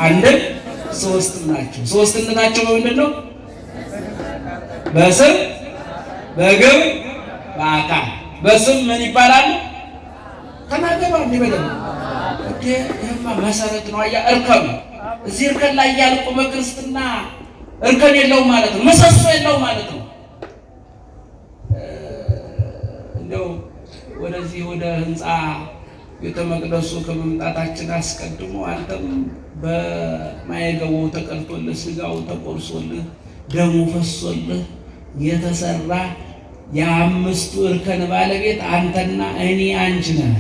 [SPEAKER 1] አንድም ሶስትም ናቸው። ሶስትነታቸው በምንድን ነው? በስም በግብር በአካል። በስም ምን ይባላሉ? ተናገሩ እንዴ በደምብ። ይህማ መሰረት ነው። አያ እርከኑ እዚህ እርከን ላይ ያልቆመ ክርስትና እርከን የለውም ማለት ነው። ምሰሶ የለውም ማለት ነው። እንደው ወደዚህ ወደ ህንፃ ቤተ መቅደሱ ከመምጣታችን አስቀድሞ አንተም በማየገቦው ተቀልቶልህ ስጋው ተቆርሶልህ ደሙ ፈሶልህ የተሰራ የአምስቱ እርከን ባለቤት አንተና እኔ አንቺ ነህ።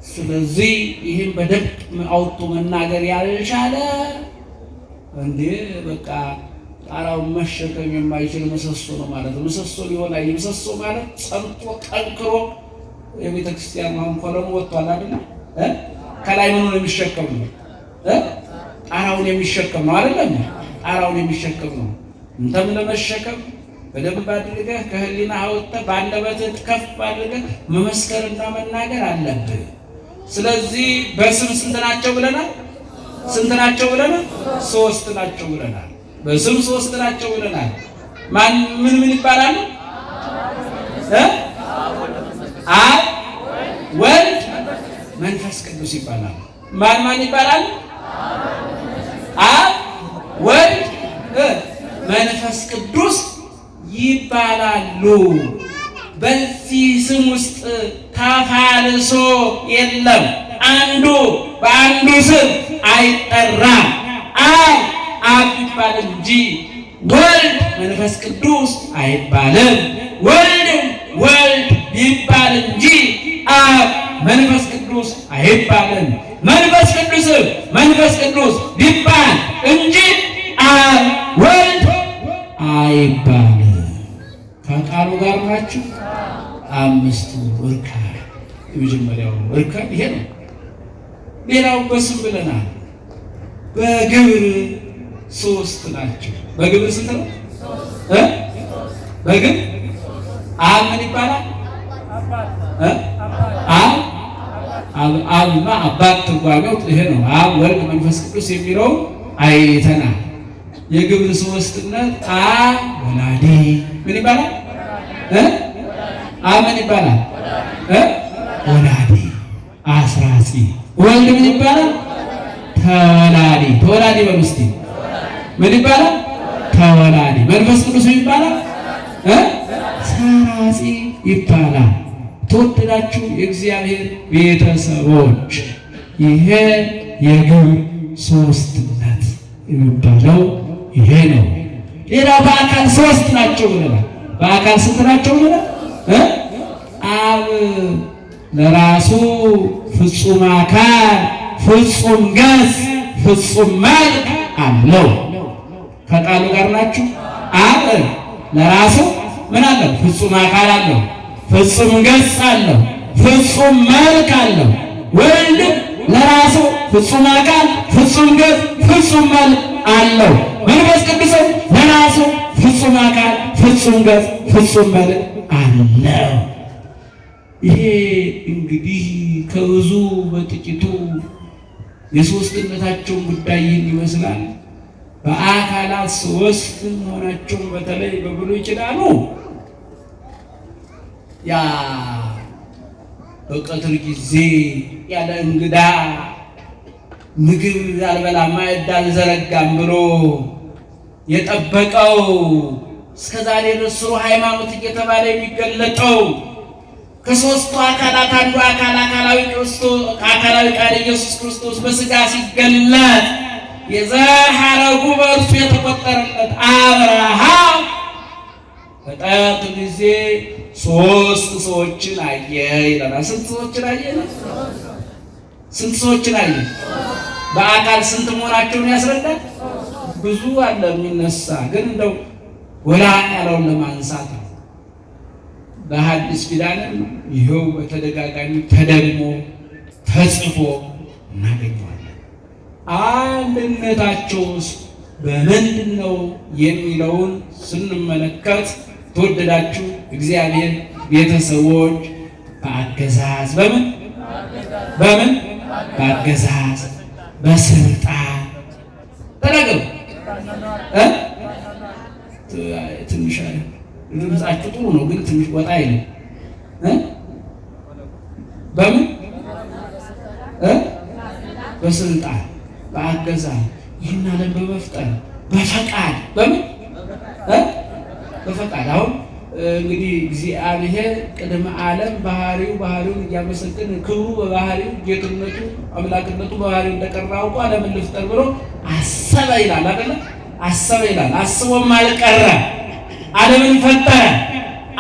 [SPEAKER 1] ስለዚህ ይህን በደንብ አውጥቶ መናገር ያልቻለ እንዴ በቃ ጣራውን መሸከም የማይችል ምሰሶ ነው ማለት ነው። ምሰሶ ሊሆን አይ ምሰሶ ማለት ጸንቶ ጠንክሮ የቤተ ክርስቲያኑ አሁን ኮለሙ ወጥቷል አይደል? ከላይ ምኑን የሚሸከም ነው? ጣራውን የሚሸከም ነው አይደለም? ጣራውን የሚሸከም ነው። እንተም ለመሸከም በደንብ አድርገህ ከህሊና አውጥተህ በአንደበትህ ከፍ አድርገህ መመስከርና መናገር አለብህ። ስለዚህ በስም ስንት ናቸው ብለናል? ስንት ናቸው ብለናል? ሶስት ናቸው ብለናል። በስም ሶስት ናቸው ብለናል። ማን ምን ምን ይባላሉ? አብ፣ ወልድ፣ መንፈስ ቅዱስ ይባላል። ማን ማን ይባላል? አብ፣ ወልድ፣ መንፈስ ቅዱስ ይባላሉ። በዚህ ስም ውስጥ ተፋልሶ የለም። አንዱ በአንዱ ስም አይጠራም። አብ አብ ይባል እንጂ ወልድ መንፈስ ቅዱስ አይባልም። ወልድም ወልድ ይባል እንጂ አብ መንፈስ ቅዱስ አይባልም። መንፈስ ቅዱስም መንፈስ ቅዱስ ቢባል እንጂ አብ ወልድ አይባልም። ከቃሉ ጋር ናችሁ። አምስቱ እርከን የመጀመሪያው እርከን ይሄ ነው። ሌላው በስም ብለናል። በግብር ሶስት ናቸው። በግብር ስንት ነው? በግብር አብ ምን ይባላል? አብ አብማ አባት ትርጓሜው ይሄ ነው። አብ ወልድ መንፈስ ቅዱስ የሚለው አይተናል። የግብር ሶስትነት አብ ወላዲ ምን ይባላል? አብ ምን ይባላል? ወላዲ አስራጺ። ወልድ ምን ይባላል? ተወላዲ። ተወላዲ በሉ እስቲ ምን ይባላል? ተወላዲ። መንፈስ ቅዱስ ምን ይባላል? ሰራጺ ይባላል። ተወደዳችሁ የእግዚአብሔር ቤተሰቦች ይሄ የግብር ሶስትነት የሚባለው ይሄ ነው። ሌላው በአካል ሶስት ናቸው ብለናል። በአካል ስንት ናቸው ብለናል? አብ ለራሱ ፍጹም አካል፣ ፍጹም ገጽ፣ ፍጹም መልክ አለው። ከቃሉ ጋር ናችሁ። አብ ለራሱ ምን አለው? ፍጹም አካል አለው፣ ፍጹም ገጽ አለው፣ ፍጹም መልክ አለው። ወልድ ለራሱ ፍጹም አካል፣ ፍጹም ገጽ፣ ፍጹም መልክ አለው። መንፈስ ቅዱስም ለራሱ ፍጹም አካል፣ ፍጹም ገጽ፣ ፍጹም መልክ አለው። ይሄ እንግዲህ ከብዙ በጥቂቱ የሶስትነታቸውን ጉዳይ ይህን ይመስላል። በአካላት ሶስት መሆናቸውን በተለይ በብሉይ ኪዳኑ ያ በቀትር ጊዜ ያለ እንግዳ ምግብ አልበላም ማዕድ አልዘረጋም ብሎ የጠበቀው እስከ ዛሬ ድረስ ስሩ ሃይማኖት እየተባለ የሚገለጠው ከሶስቱ አካላት አንዱ አካል አካላዊ ክርስቶስ አካላዊ ቃል ኢየሱስ ክርስቶስ በስጋ ሲገለጥ የዘር ሐረጉ በእርሱ የተቆጠረለት አብርሃም በጠርት ጊዜ ሶስት ሰዎችን አየ ይለናል። ስንት ሰዎችን አየ? ስንት ሰዎችን አየ? በአካል ስንት መሆናቸውን ያስረዳል። ብዙ አለ የሚነሳ፣ ግን እንደው ጎላ ያለውን ለማንሳት ነው። በሐዲስ ኪዳንም ይኸው በተደጋጋሚ ተደግሞ ተጽፎ እናገኘዋለን። አንድነታቸውስ በምንድን ነው የሚለውን ስንመለከት ተወደዳችሁ እግዚአብሔር ቤተሰቦች በአገዛዝ በምን በምን በአገዛዝ በስልጣን ተናገሩ። ትንሽ ድምጻችሁ ጥሩ ነው፣ ግን ትንሽ ወጣ አይልም። በምን በስልጣን በአገዛዝ ይህን ዓለም በመፍጠር በፈቃድ በምን በፈቃድ። አሁን እንግዲህ እግዚአብሔር ቅድመ ዓለም ባህሪው ባህሪውን እያመሰገን ክብሩ በባህሪው ጌትነቱ አምላክነቱ በባህሪው እንደቀረ አውቆ ዓለምን ልፍጠር ብሎ አሰበ ይላል አይደለ? አሰበ ይላል። አስቦም አልቀረ፣ ዓለምን ፈጠረ።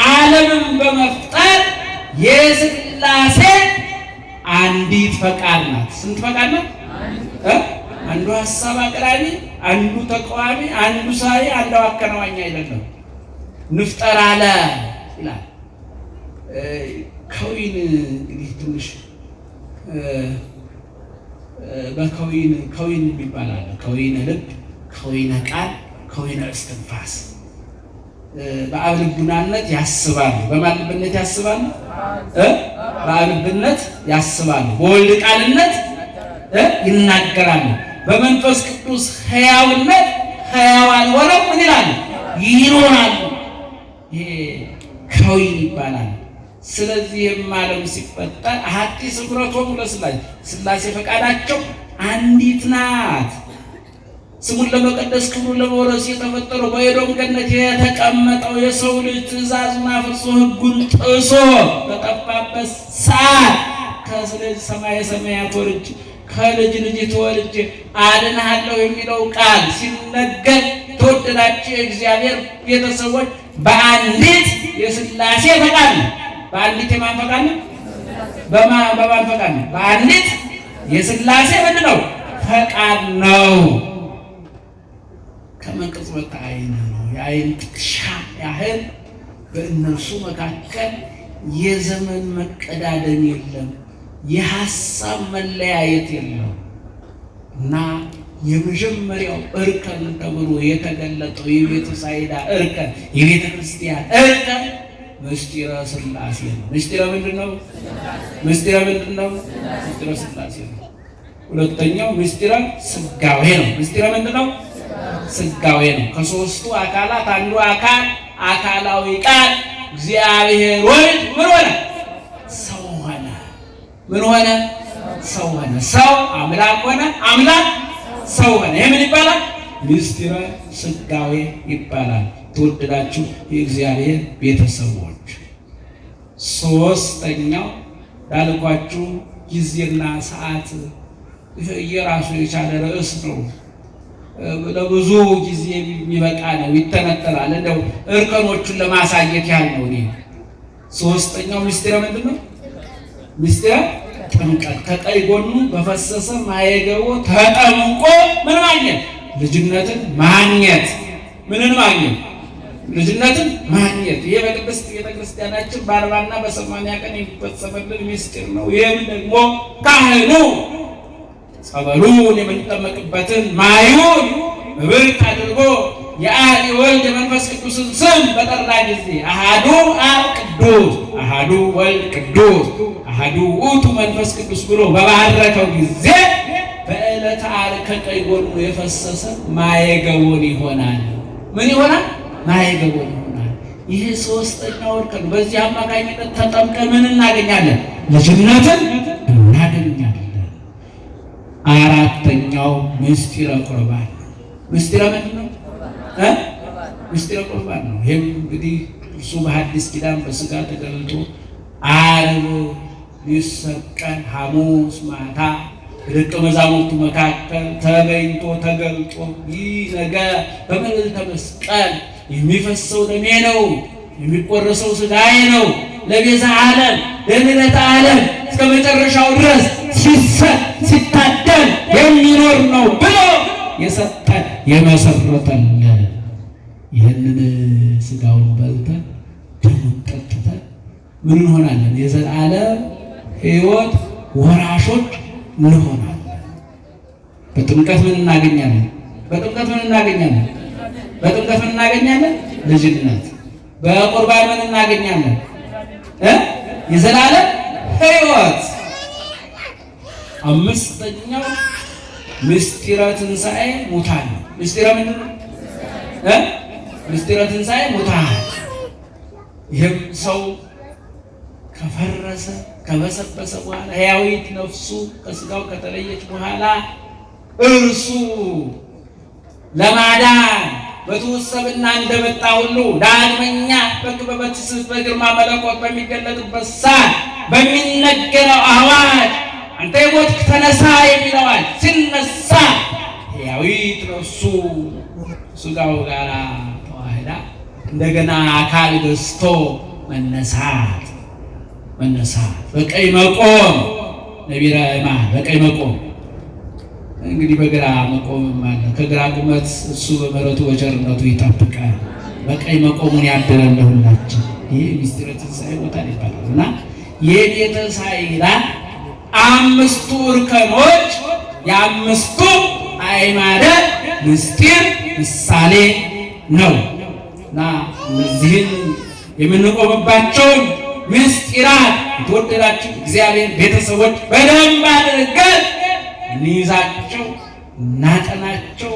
[SPEAKER 1] ዓለምን በመፍጠር የሥላሴ አንዲት ፈቃድ ናት። ስንት ፈቃድ ናት? አንዱ ሀሳብ አቅራቢ፣ አንዱ ተቃዋሚ፣ አንዱ ሳሪ፣ አንዱ አከናዋኝ አይደለም። ንፍጠር አለ ይላል። ከዊን እንግዲህ ትንሽ በከዊን ከዊን የሚባል አለ። ከዊነ ልብ፣ ከዊነ ቃል፣ ከዊነ እስትንፋስ። በአብ ልቡናነት ያስባሉ። በማን ልብነት ያስባሉ? በአብ ልብነት ያስባሉ። በወልድ ቃልነት ይናገራሉ። በመንፈስ ቅዱስ ሕያውነት ሕያዋን ሆነው ምን ይላሉ? ይኖራሉ። ይሄ ከዊን ይባላል። ስለዚህም ዓለም ሲፈጠር አሐቲ ስምረቶሙ ለሥላሴ፣ ሥላሴ ፈቃዳቸው አንዲት ናት። ስሙን ለመቀደስ ክብሩን ለመውረስ የተፈጠረው በኤዶም ገነት የተቀመጠው የሰው ልጅ ትእዛዙን አፍርሶ ሕጉን ጥሶ በጠፋበት ሰዓት ከስለዚህ ሰማየ ሰማያት ወርጄ ከልጅ ልጅ ተወልጄ አድንሃለሁ የሚለው ቃል ሲነገር ተወደዳችሁ የእግዚአብሔር ቤተሰቦች በአንዲት የሥላሴ ፈቃድ ነው። በአንዲት የማን ፈቃድ ነው? በማን ፈቃድ ነው? በአንዲት የሥላሴ ምንድን ነው? ፈቃድ ነው። ከመቅጽበተ ዓይን ነው። የዓይን ጥቅሻ ያህል በእነርሱ መካከል የዘመን መቀዳደም የለም፣ የሀሳብ መለያየት የለም። እና የመጀመሪያው እርከን ተብሎ የተገለጠው የቤተ ሳይዳ እርከን፣ የቤተ ክርስቲያን እርከን ምስጢረ ሥላሴ ነው። ምስጢረ ምንድን ነው? ምስጢረ ምንድን ነው? ምስጢረ ሥላሴ ነው። ሁለተኛው ምስጢረ ሥጋዌ ነው። ምስጢረ ምንድን ነው? ሥጋዌ ነው። ከሦስቱ አካላት አንዱ አካል አካላዊ ቃል እግዚአብሔር ወልድ ምን ሆነ? ሰው ሆነ። ምን ሆነ? ሰው ሆነ። ሰው አምላክ ሆነ፣ አምላክ ሰው ሆነ። ይህ ምን ይባላል? ምስጢረ ሥጋዌ ይባላል። ተወደዳችሁ የእግዚአብሔር ቤተሰቦች፣ ሶስተኛው ያልኳችሁ ጊዜና ሰዓት የራሱ የቻለ ርዕስ ነው። ለብዙ ጊዜ የሚበቃ ነው፣ ይተነተናል። እንደው እርከኖቹን ለማሳየት ያህል ነው። እኔ ሶስተኛው ምስጢረ ምንድን ነው? ምስጢረ ጥምቀት። ከቀኝ ጎኑ በፈሰሰ ማየገቦ ተጠምቆ ምን ማግኘት? ልጅነትን ማግኘት። ምንን ማግኘት? ልጅነትን ማግኘት። ይሄ በቅድስት ቤተክርስቲያናችን በ40ና በ80 ቀን የሚፈጸምልን ምስጢር ነው። ይህም ደግሞ ካህኑ ጸበሉን የምንጠመቅበትን ማዩን ብርቅ አድርጎ የአብ የወልድ የመንፈስ ቅዱስን ስም በጠራ ጊዜ አሐዱ አብ ቅዱስ፣ አሐዱ ወልድ ቅዱስ፣ አሐዱ ውእቱ መንፈስ ቅዱስ ብሎ በባረከው ጊዜ በዕለተ ዓርብ ከቀኝ ጎኑ የፈሰሰ ማየገቦን ይሆናል። ምን ይሆናል? ማየገቦን ይሆናል። ይህ ሶስተኛው እርከን። በዚህ አማካኝነት ተጠምቀን ምን እናገኛለን? ልጅነትን እናገኛለን። አራተኛው ምስጢረ ቁርባን ነው። ምስጢረ ምንድን ነው? ምስጢረ ቁርባን ነው። ይህም እንግዲህ እርሱ በሐዲስ ኪዳን በስጋ ተገልጦ ዓርብ ሊሰቀል ሐሙስ ማታ ደቀ መዛሙርቱ መካከል ተገኝቶ ተገልጦ ይህ ነገር በመልዕልተ መስቀል የሚፈሰው ደሜ ነው፣ የሚቆረሰው ስጋዬ ነው፣ ለቤዛ ዓለም ለምሕረተ ዓለም እስከ መጨረሻው ድረስ ሲሰጥ ሲታደል የሚኖር ነው ብሎ የሰጠን የመሰረተልን ይህንን ስጋውን በልተን ደሙን ጠጥተን ምን እንሆናለን? የዘላለም ሕይወት ወራሾች እንሆናለን። በጥምቀት ምን እናገኛለን? በጥምቀት ምን እናገኛለን? በጥምቀት ምን እናገኛለን? ልጅነት። በቁርባን ምን እናገኛለን? የዘላለም ሕይወት። አምስተኛው ምስጢረ ትንሣኤ ሙታን ነው። ምስጢረ ምንድን ነው? ምስጢረ ትንሣኤ ሙታን። ይህም ሰው ከፈረሰ ከበሰበሰ በኋላ፣ ሕያዊት ነፍሱ ከስጋው ከተለየች በኋላ፣ እርሱ ለማዳን በትውሰብና እንደመጣ ሁሉ ዳግመኛ በክበበ ትስብእት በግርማ መለኮት በሚገለጥበት ሰዓት በሚነገረው አዋጅ "አንተ የሞትክ ተነሳ" የሚለዋል ሲነሳ ሕያዊት ነፍሱ ስጋው ጋር ተዋህዳ እንደገና አካል ገዝቶ መነሳት፣ መነሳት፣ በቀኝ መቆም፣ ነቢረ ሕማም በቀኝ መቆም። እንግዲህ በግራ መቆም አለ። ከግራ ቁመት እሱ በምሕረቱ በቸርነቱ ይጠብቃል። በቀኝ መቆሙን ያድለን ለሁላችን። ይህ ምስጢረ ትንሣኤ ሙታን ይባላል። እና የቤተ ሳይዳ አምስቱ እርከኖች የአምስቱ አዕማደ ምስጢር ምሳሌ ነው። እና እነዚህን የምንቆምባቸውን ምስጢራት የተወደዳችሁ እግዚአብሔር ቤተሰቦች በደንብ አድርገን እንይዛቸው፣ እናጠናቸው፣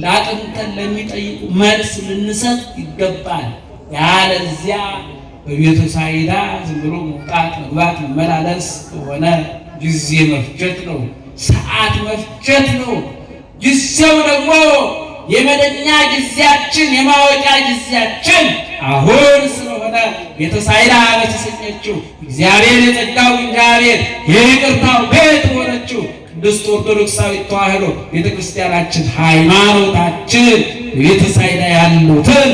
[SPEAKER 1] ላጥንተን ለሚጠይቁ መልስ ልንሰጥ ይገባል። ያለዚያ በቤተ ሳይዳ ዝም ብሎ መውጣት፣ መግባት፣ መመላለስ ከሆነ ጊዜ መፍጀት ነው፣ ሰዓት መፍጀት ነው። ጊዜው ደግሞ የመደኛ ጊዜያችን፣ የማወቂያ ጊዜያችን አሁን ስለሆነ ቤተ ሳይዳ በተሰኘችው፣ እግዚአብሔር የጸጋው፣ እግዚአብሔር የይቅርታው ቤት ሆነችው ቅድስት ኦርቶዶክሳዊት ተዋሕዶ ቤተ ክርስቲያናችን ሃይማኖታችን ቤተ ሳይዳ ያሉትን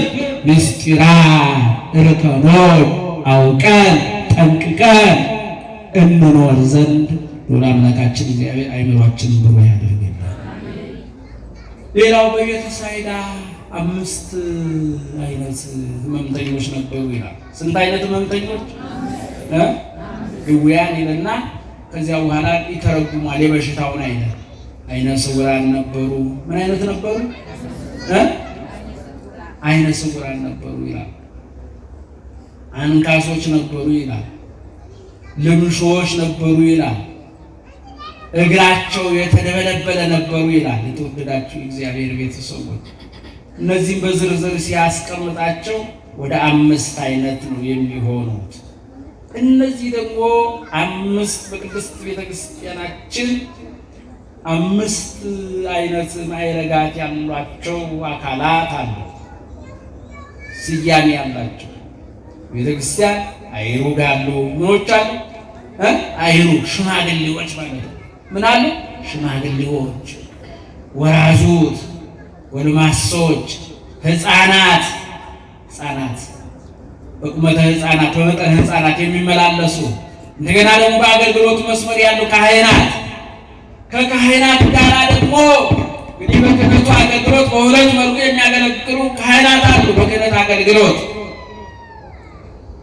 [SPEAKER 1] ምስጢራት እርከኖች አውቀን ጠንቅቀን እንኖር ዘንድ ልዑል አምላካችን እግዚአብሔር አእምሯችንን ብሩህ ያደርግልን። ሌላው በቤተ ሳይዳ አምስት አይነት ህመምተኞች ነበሩ ይላል። ስንት አይነት ህመምተኞች? ድውያን ይልና ከዚያ በኋላ ይተረጉሟል የበሽታውን አይነት። አይነ ስውራን ነበሩ። ምን አይነት ነበሩ? አይነ ስውራን ነበሩ ይላል። አንካሶች ነበሩ ይላል። ልምሾዎች ነበሩ ይላል። እግራቸው የተደበለበለ ነበሩ ይላል። የተወደዳችሁ እግዚአብሔር ቤተሰቦች፣ እነዚህም በዝርዝር ሲያስቀምጣቸው ወደ አምስት አይነት ነው የሚሆኑት። እነዚህ ደግሞ አምስት በቅድስት ቤተክርስቲያናችን አምስት አይነት ማዕረጋት ያሏቸው አካላት አሉ፣ ስያሜ ያላቸው። ቤተክርስቲያን አይሩግ አሉ። ምኖች አሉ? አይሩግ ሽማግሌዎች ማለት ነው። ምን አሉ? ሽማግሌዎች፣ ወራዙት፣ ጎልማሶች፣ ህፃናት፣ ህፃናት በቁመተ ህፃናት፣ በመጠነ ህፃናት የሚመላለሱ፣ እንደገና ደግሞ በአገልግሎቱ መስመር ያሉ ካህናት፣ ከካህናት ጋር ደግሞ እንግዲህ በክህነቱ አገልግሎት በሁለት መልኩ የሚያገለግሉ ካህናት አሉ። በክህነት አገልግሎት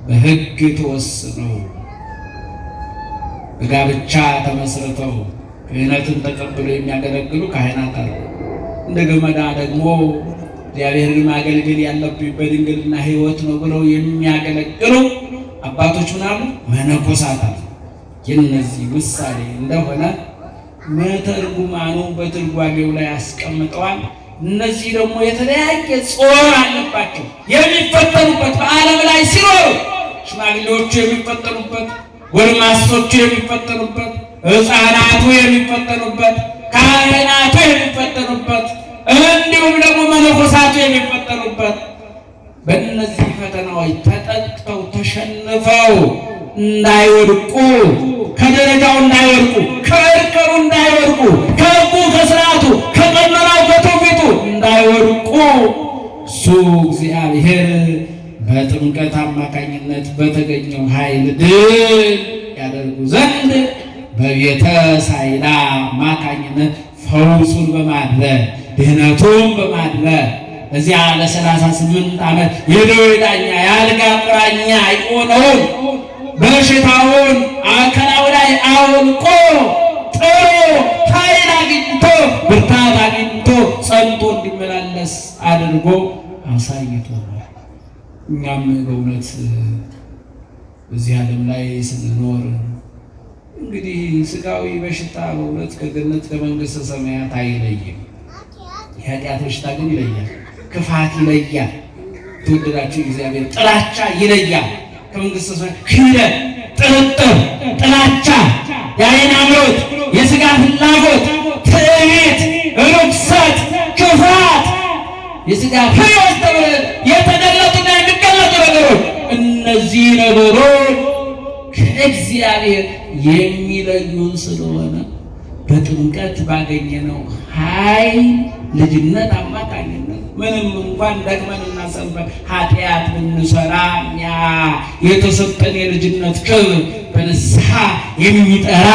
[SPEAKER 1] በሕግ ተወስነው በጋብቻ ተመስርተው ክህነትን ተቀብለው የሚያገለግሉ ካህናት አሉ። እንደ ገመዳ ደግሞ እግዚአብሔርን ማገልገል ያለብኝ በድንግልና ሕይወት ነው ብለው የሚያገለግሉ አባቶች ምን አሉ? መነኮሳት አሉ። የእነዚህ ምሳሌ እንደሆነ መተርጉማኑ በትርጓሜው ላይ አስቀምጠዋል። እነዚህ ደግሞ የተለያየ ጾር አለባቸው የሚፈተኑበት። በዓለም ላይ ሲኖሩ ሽማግሌዎቹ የሚፈተኑበት፣ ጎልማሶቹ የሚፈተኑበት፣ ሕፃናቱ የሚፈተኑበት፣ ካህናቱ የሚፈተኑበት፣ እንዲሁም ደግሞ መነኮሳቱ የሚፈተኑበት፣ በእነዚህ ፈተናዎች ተጠቅተው ተሸንፈው እንዳይወድቁ፣ ከደረጃው እንዳይወድቁ፣ ከእርከኑ እንዳይወድቁ፣ ከሕጉ፣ ከስርዓቱ፣ ከቀኖናው፣ ከትውፊቱ እንዳይወድቁ እሱ እግዚአብሔር በጥምቀት አማካኝነት በተገኘው ኃይል ድል ያደርጉ ዘንድ በቤተ ሳይዳ አማካኝነት ፈውሱን በማድረግ፣ ድህነቱን በማድረግ፣ እዚያ ለ38 ዓመት የደዌ ዳኛ፣ የአልጋ ቁራኛ የሆነውን በሽታውን ከላዩ ላይ አውልቆ ጥሮ ኃይል አግኝቶ፣ ብርታት አግኝቶ ጸንቶ እንዲመላለስ አድርጎ አሳይቶናል። እኛም በእውነት በዚህ ዓለም ላይ ስንኖር እንግዲህ ስጋዊ በሽታ በእውነት ከገነት ከመንግስተ ሰማያት አይለይም። የኃጢአት በሽታ ግን ይለያል። ክፋት ይለያል። ተወደዳችሁ እግዚአብሔር ጥላቻ ይለያል ከመንግስተ ሰማያት። ክህደት፣ ጥርጥር፣ ጥላቻ፣ የዓይን አምሮት፣ የስጋ ፍላጎት፣ ትዕቢት፣ ርኩሰት፣ ክፋት፣ የስጋ ፍሬዎች ተብለው የተገለጡና የሚገለጡ ነገሮች፣ እነዚህ ነገሮች ከእግዚአብሔር የሚለዩን ስለሆነ በጥምቀት ባገኘነው ኃይል ልጅነት አማካኝነት ምንም እንኳን ደክመን እና ሰንፈን ኃጢአት ብንሰራ እኛ የተሰጠን የልጅነት ክብር በንስሐ የሚጠራ፣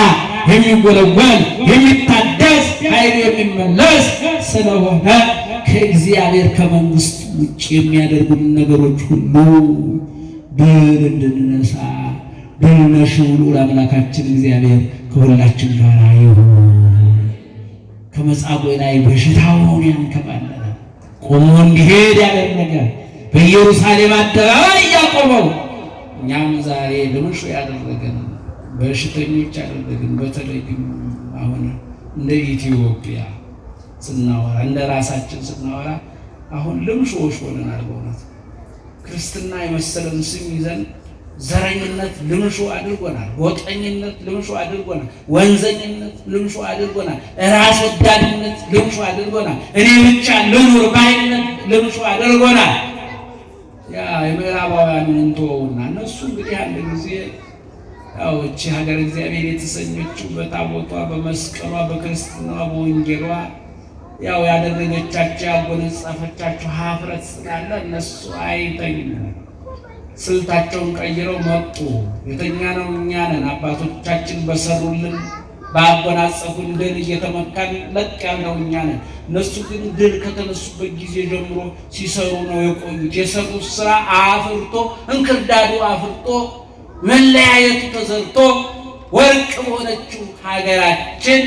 [SPEAKER 1] የሚጎለጎል፣ የሚታደስ፣ ኃይሉ የሚመለስ ስለሆነ ከእግዚአብሔር ከመንግስት ውጭ የሚያደርጉን ነገሮች ሁሉ ድል እንድንነሳ ድል ነሺው ልዑል አምላካችን እግዚአብሔር ከሁላችን ጋር ይሁን። ከመጻጉዕ ላይ በሽታውን ያንከባለለ፣ ቆሞ እንዲሄድ ያደረገ፣ በኢየሩሳሌም አደባባይ እያቆመው እኛም ዛሬ ልምሾ ያደረገን፣ በሽተኞች ያደረግን፣ በተለይም አሁን እንደ ኢትዮጵያ ስናወራ፣ እንደ ራሳችን ስናወራ አሁን ልምሾዎች ሆነናል። በእውነት ክርስትና የመሰለን ስም ይዘን ዘረኝነት ልምሾ አድርጎናል። ጎጠኝነት ልምሾ አድርጎናል። ወንዘኝነት ልምሾ አድርጎናል። ራስ ወዳድነት ልምሾ አድርጎናል። እኔ ብቻ ልኑር ባይነት ልምሾ አድርጎናል። ያ የምዕራባውያኑን እንተወውና እነሱ እንግዲህ አንድ ጊዜ ያው እቺ ሀገር እግዚአብሔር የተሰኘችው በታቦቷ፣ በመስቀሏ፣ በክርስትናዋ፣ በወንጌሏ ያው ያደረገቻቸው ያጎነጸፈቻቸው ሀፍረት ስላለ እነሱ አይተኙም። ስልታቸውን ቀይረው መጡ። የተኛነው እኛ ነን። አባቶቻችን በሰሩልን ባጎናጸፉን ድል እየተመካን ለቅ ያልነው እኛ ነን። እነሱ ግን ድል ከተነሱበት ጊዜ ጀምሮ ሲሰሩ ነው የቆዩት። የሰሩት ስራ አፍርቶ፣ እንክርዳዱ አፍርቶ፣ መለያየቱ ተዘርቶ ወርቅ በሆነችው ሀገራችን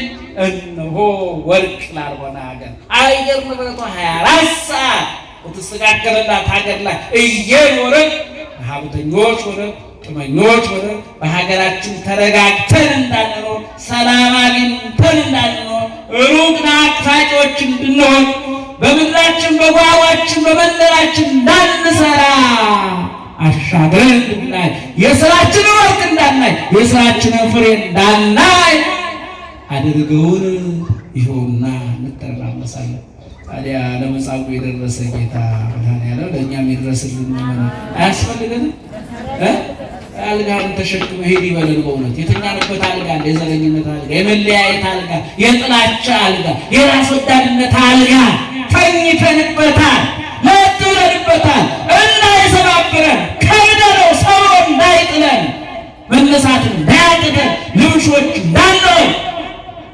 [SPEAKER 1] እነሆ ወርቅ ላልሆነ ሀገር፣ አየር ንብረቷ 24 ሰዓት በተስተካከለላት ሀገር ላይ እየኖርን ሀብተኞች ሆነን፣ ጥመኞች ሆነን፣ በሀገራችን ተረጋግተን እንዳንኖር፣ ሰላም አግኝተን እንዳንኖር፣ ሩቅ ናፋቂዎች እንድንሆን፣ በምድራችን በጓሯችን በመንደራችን እንዳንሰራ፣ አሻግረን እንድናይ፣ የስራችንን ወርቅ እንዳናይ፣ የስራችንን ፍሬ እንዳናይ አድርገውን ይኸውና እንተራመሳለን። ታዲያ ለመጻጉዕ የደረሰ ጌታ መድኃኔዓለም ለእኛም ይድረስልን። አያስፈልገንም? አልጋህን ተሸክመ ሂድ ይበለን። በእውነት የተኛንበት አልጋ አለ፣ የዘረኝነት አልጋ፣ የመለያየት አልጋ፣ የጥላቻ አልጋ፣ የራስ ወዳድነት አልጋ ተኝተንበታል፣ ለጥ ብለንበታል። እንዳይሰባብረን ከብደነው ሰብሮ እንዳይጥለን፣ መነሳት እንዳያቅተን፣ ልምሾች እንዳንሆን፣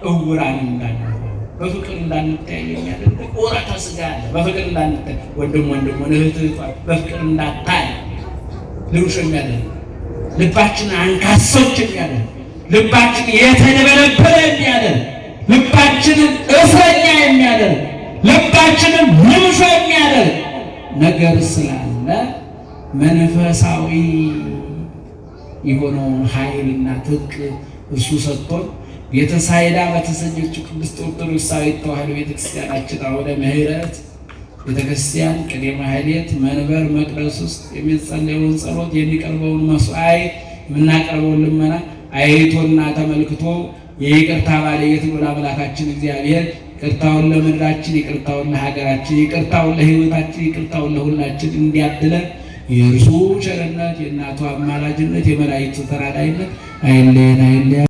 [SPEAKER 1] እውራን እንዳንሆን፣ በፍቅር እንዳንተያይ የሚያደርግ ቁረተ ስጋ አለ። በፍቅር እንዳንታይ፣ ወንድም ወንድሙን እህት እህቷን በፍቅር እንዳታይ ልምሾ የሚያደርግ፣ ልባችን አንካሶች የሚያደርግ፣ ልባችን የተደበለበለ የሚያደርግ፣ ልባችንን እስረኛ የሚያደርግ፣ ልባችንን ልምሾ የሚያደርግ ነገር ስላለ መንፈሳዊ የሆነውን ኃይልና ትጥቅ እርሱ ሰጥቶን ቤተሳይዳ በተሰኘችው ቅድስት ኦርቶዶክሳዊት ተዋሕዶ ቤተክርስቲያናችን አውደ ምሕረት ቤተክርስቲያን ቅኔ ማህሌት መንበር መቅደስ ውስጥ የሚጸለየውን ጸሎት፣ የሚቀርበውን መስዋዕት፣ የምናቀርበውን ልመና አይቶና ተመልክቶ የይቅርታ ባለቤት ልዑል አምላካችን እግዚአብሔር ይቅርታውን ለምድራችን፣ ይቅርታውን ለሀገራችን፣ ይቅርታውን ለሕይወታችን፣ ይቅርታውን ለሁላችን እንዲያድለን የእርሱ ቸርነት፣ የእናቱ አማላጅነት፣ የመላእክቱ ተራዳኢነት አይለየን፣ አይለያ።